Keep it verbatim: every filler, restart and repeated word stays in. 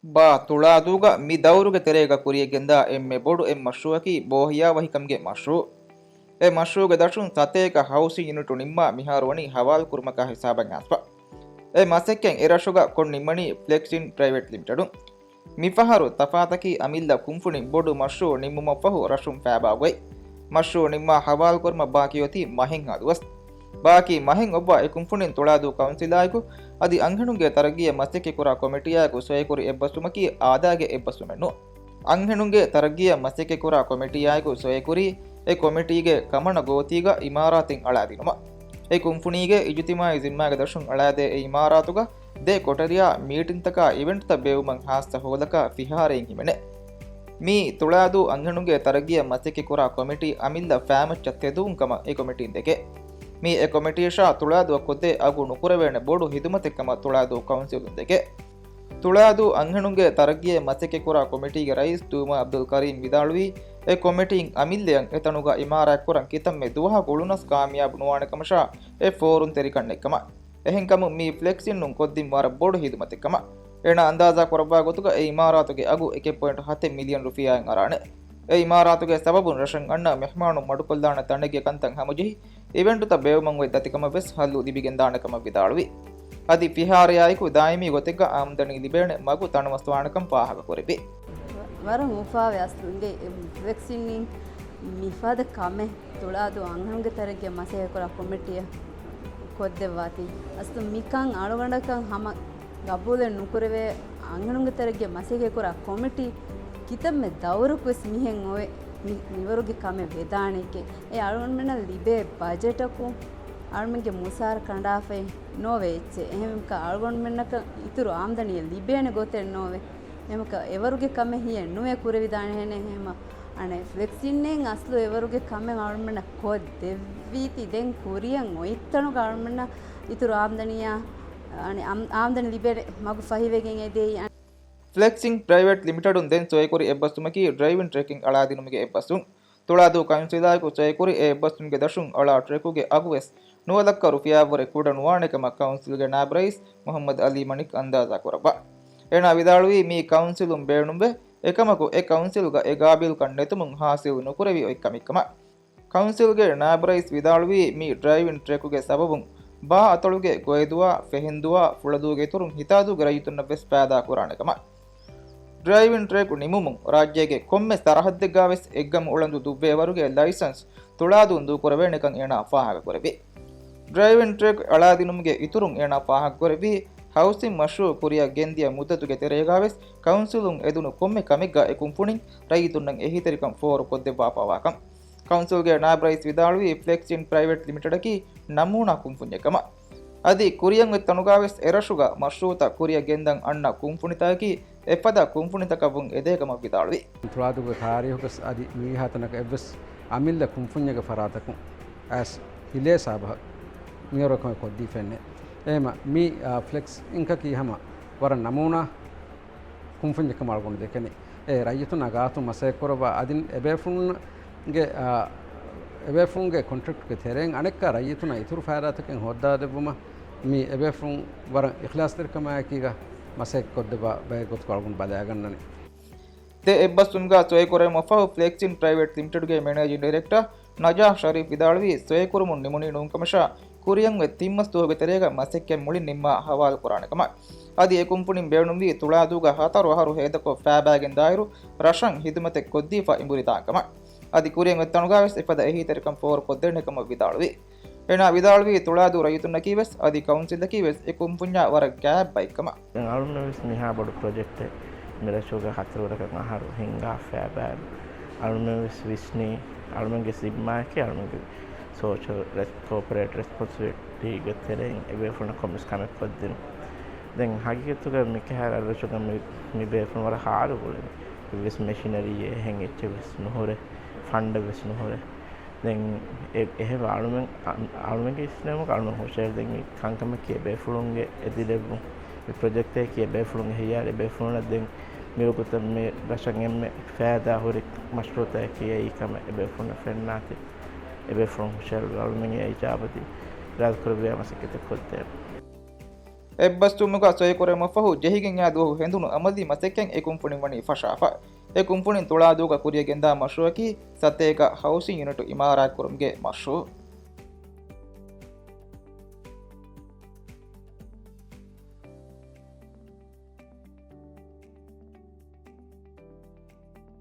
ބާ ތުޅާދޫގަ މި ދައުރުގެ ތެރޭގަ ކުރިޔަށް ގެންދާ އެންމެ ބޮޑު އެއް މަޝްރޫއަކީ ބޯހިޔާވަހިކަމުގެ މަޝްރޫއު. އެ މަޝްރޫއުގެ ދަށުން ސަތޭކަ ހައުސިން ޔުނިޓު ނިންމާ މިހާރު ވަނީ ހަވާލު ކުރުމަކާ ހިސާބަށް އައިސްފަ. އެ މަސައްކަތް އެރަށުގަ ކޮށް ނިންމަނީ ފްލެކްސިން ޕްރައިވެޓް ލިމިޓެޑުން. މިފަހަރު ތަފާތަކީ އަމިއްލަ ކުންފުނިން ބޮޑު މަޝްރޫއު ނިންމުމަށްފަހު ރަށުން ފައިބާ ގޮތް. މަޝްރޫއު ނިންމާ ހަވާލުކުރުމަށް ބާކީ އޮތީ މަހެއްހާ ދުވަސް. ބާކީ މަހެއް އޮއްވާ އެ ކުންފުނިން ތުޅާދޫ ކައުންސިލާއެކު އަދި އަންހެނުންގެ ތަރައްގީއަށް މަސައްކަތްކުރާ ކޮމިޓީއާއެކު ސޮއިކުރި އެއްބަސްވުމަކީ އާދައިގެ އެއްބަސްވުމެއް ނޫން. އަންހެނުންގެ ތަރައްގީއަށް މަސައްކަތްކުރާ ކޮމިޓީއާއެކު ސޮއިކުރީ އެ ކޮމިޓީގެ ކަމަނަ ގޯތީގަ އިމާރާތެއް އަޅާދިނުމަށް. އެ ކުންފުނީގެ އިޖުތިމާއީ ޒިންމާގެ ދަށުން އަޅާދޭ އެ އިމާރާތުގަ ދެ ކޮޓަރިއާ މީޓިންތަކާ އިވެންޓްތައް ބޭއްވުމަށް ހާއްސަ ހޯލަކާ ފިހާރައެއް ހިމެނޭ. މީ ތުޅާދޫ އަންހެނުންގެ ތަރައްގީއަށް މަސައްކަތްކުރާ ކޮމިޓީ އަމިއްލަ ފާމައްޗަށް ތެދުވުން ކަމަށް އެ ކޮމިޓީން ދެކޭ. މީ އެ ކޮމިޓީއަށާ ތުޅާދޫއަށް ކޮށްދޭ އަގު ނުކުރެވޭނެ ބޮޑު ހިދުމަތެއް ކަމަށް ތުޅާދޫ ކައުންސިލުން ދެކޭ. ތުޅާދޫ އަންހެނުންގެ ތަރައްގީއަށް މަސައްކަތްކުރާ ކޮމިޓީގެ ރައީސް ތޫމާ އަބްދުލް ކަރީމް ވިދާޅުވީ، އެ ކޮމިޓީން އަމިއްލަޔަށް އެތަނުގަ އިމާރާތްކުރަން ކިތަންމެ ދުވަހަކު އުޅުނަސް ކާމިޔާބު ނުވާނެ ކަމަށާ އެ ފޯރުންތެރިކަން ނެތްކަމަށް. އެހެންކަމުން މީ ފްލެކްސިންނުން ކޮށްދިން ވަރަށް ބޮޑު ހިދުމަތެއް ކަމަށް. އޭނާ އަންދާޒާ ކުރައްވާ ގޮތުގަ އެ އިމާރާތުގެ އަގު އެކެއް ޕޮއިންޓު ހަތެއް މިލިއަން ރުފިޔާއެއް އަރާނެ. އެ އިމާރާތުގެ ސަބަބުން ރަށަށް އަންނަ މެހްމާނުން މަޑުކޮށްލާނެ ތަނެއްގެ ކަންތައް ހަމަޖެހި، އިވެންޓުތައް ބޭއްވުމަށް އޮތް ދަތިކަމަށް ވެސް ހައްލު ލިބިގެންދާނެ ކަމަށް ވިދާޅުވި. އަދި ފިހާރަޔާއެކު ދާއިމީ ގޮތެއްގަ އާމްދަނީ ލިބޭނެ މަގު ތަނަވަސްވާނެކަން ފާހަގަކުރެއްވި. ވަރަށް އުފާވެ އަސްލު އިނގޭ ފްލެކްސިން މިފަދަ ކަމެއް ތުޅާދޫ އަންހެނުންގެ ތަރައްގީއަށް މަސައްކަތްކުރާ ކޮމިޓީއަށް ކޮށްދެއްވާތީ. އަސްލު މިކަން އަޅުގަނޑަކަށް ހަމަ ގަބޫލެއް ނުކުރެވޭ، އަންހެނުންގެ ތަރައްގީއަށް މަސައްކަތްކުރާ ކޮމިޓީ ކިތަންމެ ދައުރަކުވެސް މިހެން އޮވެ މި-، މިވަރުގެ ކަމެއް ވެދާނެކޭ. އެ އަޅުގަނޑުމެންނަށް ލިބޭ ބަޖެޓަކުން އަޅުމެންގެ މުސާރަ ކަނޑާފައި ނޯވޭ އެއްޗެއް. އެހެންކަ އަޅުގަނޑުމެންނަކަށް އިތުރު އާމްދަނީއެއް ލިބޭނެ ގޮތެއް ނޯވޭ. އެހެންކަ އެވަރުގެ ކަމެއް ހިޔެއް ނުވެ ކުރެވިދާނެހެނެއް ހެމަ. އަނެއް ފްލެކްސިންނެއް އަސްލު އެވަރުގެ ކަމެއް އަޅުމެންނަށް ކޮށް ދެއްވީތީ ދެން ކުރިއަށް އޮތްތަނުގަ އަޅުމެންނަށް އިތުރު އާމްދަނީއާ، އަނެއް އާމް-، އާމްދަނީ ލިބޭނެ މަގު ފަހިވެގެން އެދޭ. ފްލެކްސިން ޕްރައިވެޓް ލިމިޓެޑުން ދެން ސޮއިކުރި އެއްބަސްވުމަކީ ޑްރައިވިން ޓްރެކިން އަޅާދިނުމުގެ އެއްބަސްވުން. ތުޅާދޫ ކައުންސިލާއެކު ސޮއިކުރި އެ އެއްބަސްވުމުގެ ދަށުން އަޅާ ޓްރެކުގެ އަގުވެސް ނުވަ ލައްކަ ރުފިޔާއަށްވުރެ ކުޑަ ނުވާނެ ކަމަށް ކައުންސިލްގެ ނާއިބް ރައީސް މުހައްމަދު އަލީ މަނިކް އަންދާޒާ ކުރައްވާ. އޭނާ ވިދާޅުވީ މީ ކައުންސިލުން ބޭނުންވެ، އެކަމަކު އެ ކައުންސިލްގަ އެ ގާބިލްކަން ނެތުމުން ހާސިލް ނުކުރެވި އޮތް ކަމެއްކަމަށް. ކައުންސިލްގެ ނާއިބް ރައީސް ވިދާޅުވީ މި ޑްރައިވިން ޓްރެކުގެ ސަބަބުން ބާ އަތޮޅުގެ ގޮއިދުއާ، ފެހެންދުއާ، ފުޅަދޫގެ އިތުރުން ހިތާދޫގެ ރައްޔިތުންނަށް ވެސް ފައިދާ ކުރާނެ ކަމަށް. ޑްރައިވިން ޓްރެކު ނިމުމުން ރާއްޖޭގެ ކޮންމެ ސަރަހައްދެއްގާ ވެސް އެއްގަމު އުޅަނދު ދުއްވޭ ވަރުގެ ލައިސަންސް ތުޅާދޫން ދޫކުރެވޭނެކަން އޭނާ ފާހަގަކުރެއްވި. ޑްރައިވިން ޓްރެކް އަޅާދިނުމުގެ އިތުރުން އޭނާ ފާހަގަކުރެއްވީ، ހައުސިން މަޝްރޫއު ކުރިއަށް ގެންދިޔަ މުއްދަތުގެ ތެރޭގާވެސް ކައުންސިލުން އެދުނު ކޮންމެ ކަމެއްގަ އެ ކުންފުނިން ރައްޔިތުންނަށް އެހީތެރިކަން ފޯރުކޮށްދެއްވާފައިވާކަން. ކައުންސިލްގެ ނާއިބް ރައީސް ވިދާޅުވީ، ފްލެކްސިން ޕްރައިވެޓް ލިމިޓެޑަކީ ނަމޫނާ ކުންފުންޏެއް ކަމަށް. އަދި ކުރިއަށް އޮތް ތަނުގާވެސް އެރަށުގަ މަޝްރޫއުތައް ކުރިއަށް ގެންދަން އަންނަ ކުންފުނިތަކަކީ އެފަދަ ކުންފުނިތަކަށް ވުން އެދޭ ކަމަށް ވިދާޅުވި. ތުޅާދޫގެ ތާރީހުގަސް އަދި މިވީހާ ތަނަކަށް އެއްވެސް އަމިއްލަ ކުންފުންޏެއްގެ ފަރާތަކުން އައިސް ހިލޭ ސާބަހަށް މިވަރު ކަމެއް ކޮށްދީފައެއްނެއް. އެހެމަ މި، އާ، ފްލެކްސް އިންކަކީ ހަމަ ވަރަށް ނަމޫނާ ކުންފުންޏެއް ކަމަށް އަޅުގަނޑު ދެކެނީ. އެ ރައްޔިތުންނާ ގާތުން މަސައްކަތްކުރައްވާ އަދިން އެބޭފުޅުންގެ، އާ، އެބޭފުޅުންގެ ކޮންޓްރެކްޓްގެ ތެރެއިން އަނެއްކާ ރައްޔިތުންނަށް އިތުރު ފައިދާތަކެއް ހޯއްދާދެއްވުމަށް މި އެބޭފުޅުން ވަރަށް އިޚްލާޞްތެރިކަމާއެކީގަ މަސައްކަތްކޮށްދެއްވާ ބައެއް ގޮތަކަށް އަޅުގަނޑު ބަލައިގަންނަނީ. ދެ އެއްބަސްވުމުގަ ސޮއިކުރެވުމަށްފަހު ފްލެކްސިން ޕްރައިވެޓް ލިމިޓެޑްގެ މެނޭޖިން ޑިރެކްޓަރ ނަޖާހް ޝަރީފް ވިދާޅުވީ، ސޮއިކުރުމުން ނިމުނީ ނޫންކަމަށާ، ކުރިއަށް އޮތް ތިން މަސް ދުވަހުގެ ތެރޭގަ މަސައްކަތް މުޅިން ނިންމާ ހަވާލުކުރާނެ ކަމަށް. އަދި އެ ކުންފުނިން ބޭނުންވީ ތުޅާދޫގަ ހަތަރު އަހަރު ހޭދަކޮށް ފައިބައިގެން ދާއިރު ރަށަށް ހިދުމަތެއް ކޮށްދީފަ އިނބުރިދާން ކަމަށް. އަދި ކުރިއަށް އޮތް ތަނުގަ ވެސް އެފަދަ އެހީތެރިކަން ފޯރުކޮށްދޭނެ ކަމަށް ވިދާޅުވި. އޭނާ ވިދާޅުވީ، ތުޅާދޫ ރައްޔިތުންނަކީ ވެސް އަދި ކައުންސިލަކީ ވެސް އެ ކުންފުންޏާ ވަރަށް ގާތް ބައެއް ކަމަށް. ދެން އަޅުމެން ވެސް މިހާ ބޮޑު ޕްރޮޖެކްޓެއް މިރަށުގަ ހަތަރު ވަރަކަށް އަހަރު ހިންގާފައި ބާރު އަޅުމެން ވެސް ވިސްނީ، އަޅުމެންގެ ޒިންމާއަކީ އަޅުމެންގެ ސޯޝަލް ރެސް-، ކޯޕަރޭޓް ރެސްޕޮންސިބިލިޓީގެ ތެރެއިން އެބޭފުޅުންނަށް ކޮންމެސް ކަމެއް ކޮށްދިނުން. ދެން ހަގީގަތުގަ މިކަހަލަ ރަށުގަ މި، މި ބޭފުޅުން ވަރަށް ހާލު ގުޅެނީ. އެއްވެސް މެޝިނަރީއެއް އެހެން އެއްޗެއް ވެސް ނުހުރޭ، ފަންޑެއް ވެސް ނުހުރޭ. ދެން އެ-، އެހެންވެ އަޅުމެން، އަ-، އަޅުމެންގެ އިސްލާމުގަ އަޅުމެން ހުށަހެޅިދެން މި ކަންކަމަކީ އެބޭފުޅުންގެ އެދިލެއްވުން. މި ޕްރޮޖެކްޓަކީ އެބޭފުޅުންގެ ހިޔާލު، އެބޭފުޅުންނަށް ދެން މިވަގުތަށް މި ރަށަށް އެންމެ ފައިދާ ހުރި މަޝްރޫއުތަކަކީ އެއީ ކަމަށް އެބޭފުޅުންނަށް ފެންނާތީ. އެބޭފުޅުން ހުށަހެޅި އަޅުމެން އެ އިޖާބަދީ އިރާދަކުރެއްވިޔާ މަސައްކަތެއް ކޮށްދޭން. އެއްބަސްވުމުގަ ސޮއިކުރެވުމަށްފަހު ޖެހިގެން އާ ދުވަހު ހެނދުނު އަމަލީ މަސައްކަތް އެ ކުންފުނިން ވަނީ ފަށާފަ. އެ ކުންފުނިން ތުޅާދޫގަ ކުރިޔަށް ގެންދާ މަޝްރޫއަކީ ސަތޭކަ ހައުސިން ޔުނިޓު އިމާރާތްކުރުމުގެ މަޝްރޫއު.